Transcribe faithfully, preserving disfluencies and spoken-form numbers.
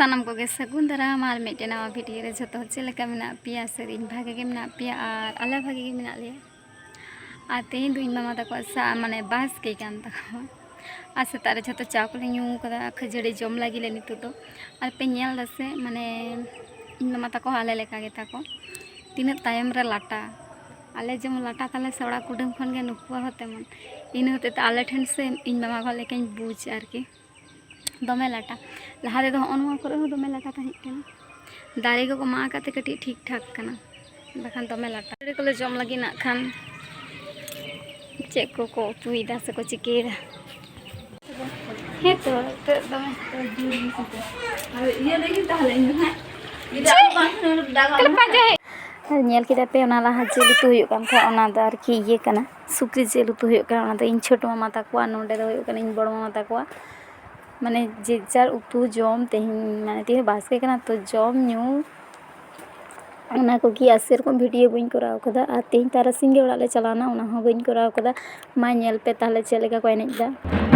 ᱥᱟᱱᱟᱢ ᱠᱚᱜᱮ ᱥᱟᱹᱜᱩᱱ ᱫᱟᱨᱟᱢ ᱟᱨ ᱢᱤᱫᱴᱮᱱ ᱱᱟᱣᱟ ᱵᱷᱤᱰᱤᱭᱳ ᱨᱮ᱾ ᱡᱷᱚᱛᱚ ᱦᱚᱲ ᱪᱮᱫ ᱞᱮᱠᱟ ᱢᱮᱱᱟᱜ ᱯᱮᱭᱟ? ᱥᱮ ᱤᱧ ᱵᱷᱟᱜᱮ ᱜᱮ ᱢᱮᱱᱟᱜ ᱯᱮᱭᱟ ᱟᱨ ᱟᱞᱮ ᱵᱷᱟᱜᱮ ᱜᱮ ᱢᱮᱱᱟᱜ ᱞᱮᱭᱟ᱾ ᱟᱨ ᱛᱮᱦᱮᱧ ᱫᱚ ᱤᱧ ᱢᱟᱢᱟ ᱛᱟᱠᱚᱣᱟᱜ ᱥᱟ ᱢᱟᱱᱮ ᱵᱟᱥᱠᱮ ᱠᱟᱱ ᱛᱟᱠᱚᱣᱟ᱾ ᱟᱨ ᱥᱮᱛᱟᱜ ᱨᱮ ᱡᱷᱚᱛᱚ ᱪᱟ ᱠᱚᱞᱮ ᱧᱩ ᱠᱟᱫᱟ, ᱠᱷᱟᱹᱡᱟᱹᱲᱤ ᱡᱚᱢ ᱞᱟᱹᱜᱤᱫ ᱞᱮ ᱱᱤᱛᱚᱜ ᱫᱚ᱾ ᱟᱨ ᱯᱮ ᱧᱮᱞ ᱫᱟᱥᱮ, ᱢᱟᱱᱮ ᱤᱧ ᱢᱟᱢᱟ ᱛᱟᱠᱚ ᱦᱚᱸ ᱟᱞᱮ ᱞᱮᱠᱟ ᱜᱮᱛᱟ ᱠᱚ, ᱛᱤᱱᱟᱹᱜ ᱛᱟᱭᱚᱢ ᱨᱮ ᱞᱟᱴᱟ᱾ ᱟᱞᱮ ᱡᱮᱢᱚᱱ ᱞᱟᱴᱟ ᱛᱟᱞᱮ ᱥᱮ ᱚᱲᱟᱜ ᱠᱩᱰᱟᱹᱢ ᱠᱷᱚᱱ ᱜᱮ, ᱱᱩᱠᱩᱣᱟᱜ ᱦᱚᱸ ᱛᱮᱢᱚᱱ᱾ ᱤᱱᱟᱹ ᱦᱚᱛᱮᱡ ᱛᱮ ᱟᱞᱮ ᱴᱷᱮᱱ ᱥᱮ ᱤᱧ ᱢᱟᱢᱟ ᱜᱚ ᱞᱮᱠᱟᱧ ᱵᱩᱡᱽ ᱟᱨᱠᱤ, ᱫᱚᱢᱮ ᱞᱟᱴᱟ᱾ ᱞᱟᱦᱟ ᱛᱮᱫᱚ ᱦᱚᱸᱜᱼᱚ ᱱᱚᱣᱟ ᱠᱚᱨᱮ ᱦᱚᱸ ᱫᱚᱢᱮ ᱞᱟᱴᱟ ᱛᱟᱦᱮᱸ ᱠᱟᱱᱟ, ᱫᱟᱨᱮ ᱠᱚᱠᱚ ᱢᱟᱜ ᱟᱠᱟᱫ ᱛᱮ ᱠᱟᱹᱴᱤᱡ ᱴᱷᱤᱠ ᱴᱷᱟᱠ ᱠᱟᱱᱟ, ᱵᱟᱠᱷᱟᱱ ᱫᱚᱢᱮ ᱞᱟᱴᱟ᱾ ᱥᱟᱹᱲᱤ ᱠᱚᱞᱮ ᱡᱚᱢ ᱞᱟᱹᱜᱤᱫ ᱱᱟᱜ ᱠᱷᱟᱱ ᱪᱮᱫ ᱠᱚᱠᱚ ᱩᱛᱩᱭᱮᱫᱟ ᱥᱮᱠᱚ ᱪᱤᱠᱟᱹᱭᱮᱫᱟ᱾ ᱦᱮᱸ ᱛᱚ, ᱱᱤᱛᱚᱜ ᱫᱚᱢᱮ ᱟᱫᱚ ᱤᱭᱟᱹ ᱞᱟᱹᱜᱤᱫ ᱛᱟᱦᱞᱮ ᱤᱧ ᱫᱚ ᱦᱟᱸᱜ ᱡᱩᱫᱤ ᱟᱨᱚ ᱵᱟᱝ ᱠᱷᱟᱱ ᱚᱸᱰᱮ ᱫᱟᱜ ᱟᱢ ᱦᱟᱸᱜ᱾ ᱧᱮᱞ ᱠᱮᱫᱟ ᱯᱮ, ᱚᱱᱟ ᱞᱟᱦᱟ ᱡᱤᱞ ᱩᱛᱩ ᱦᱩᱭᱩᱜ ᱠᱟᱱ ᱛᱟᱦᱮᱸᱫ, ᱚᱱᱟ ᱫᱚ ᱟᱨᱠᱤ ᱤᱭᱟᱹ ᱠᱟᱱᱟ, ᱥᱩᱠᱨᱤ ᱡᱤᱞ ᱩᱛᱩ ᱦᱩᱭᱩᱜ ᱠᱟᱱᱟ᱾ ᱚᱱᱟ ᱫᱚ ᱤᱧ ᱪᱷᱳᱴᱳ ᱢᱟᱢᱟ ᱛᱟᱠᱚᱣᱟᱜ, ᱱᱚᱸᱰᱮ ᱫᱚ ᱦᱩᱭᱩᱜ ᱠᱟᱱᱟ ᱤᱧ ᱵᱚᱲᱚ ᱢᱟᱢᱟ ᱛᱟᱠᱚᱣᱟᱜ᱾ ᱢᱟᱱᱮ ᱡᱮ ᱡᱟᱨ ᱩᱛᱩ ᱡᱚᱢ ᱛᱮᱦᱮᱧ, ᱢᱟᱱᱮ ᱛᱮᱦᱮᱧ ᱵᱟᱥᱠᱮ ᱠᱟᱱᱟ ᱛᱚ, ᱡᱚᱢ ᱧᱩ ᱚᱱᱟ ᱠᱚᱜᱮ᱾ ᱟᱨ ᱥᱮᱨᱚᱠᱚᱢ ᱵᱷᱤᱰᱤᱭᱳ ᱵᱟᱹᱧ ᱠᱚᱨᱟᱣ ᱠᱟᱫᱟ, ᱟᱨ ᱛᱮᱦᱮᱧ ᱛᱟᱨᱟᱥᱤᱧ ᱜᱮ ᱚᱲᱟᱜ ᱞᱮ ᱪᱟᱞᱟᱣᱱᱟ, ᱚᱱᱟ ᱦᱚᱸ ᱵᱟᱹᱧ ᱠᱚᱨᱟᱣ ᱠᱟᱫᱟ᱾ ᱢᱟ ᱧᱮᱞ ᱯᱮ ᱛᱟᱦᱞᱮ ᱪᱮᱫ ᱞᱮᱠᱟ ᱠᱚ ᱮᱱᱮᱡ ᱫᱟ᱾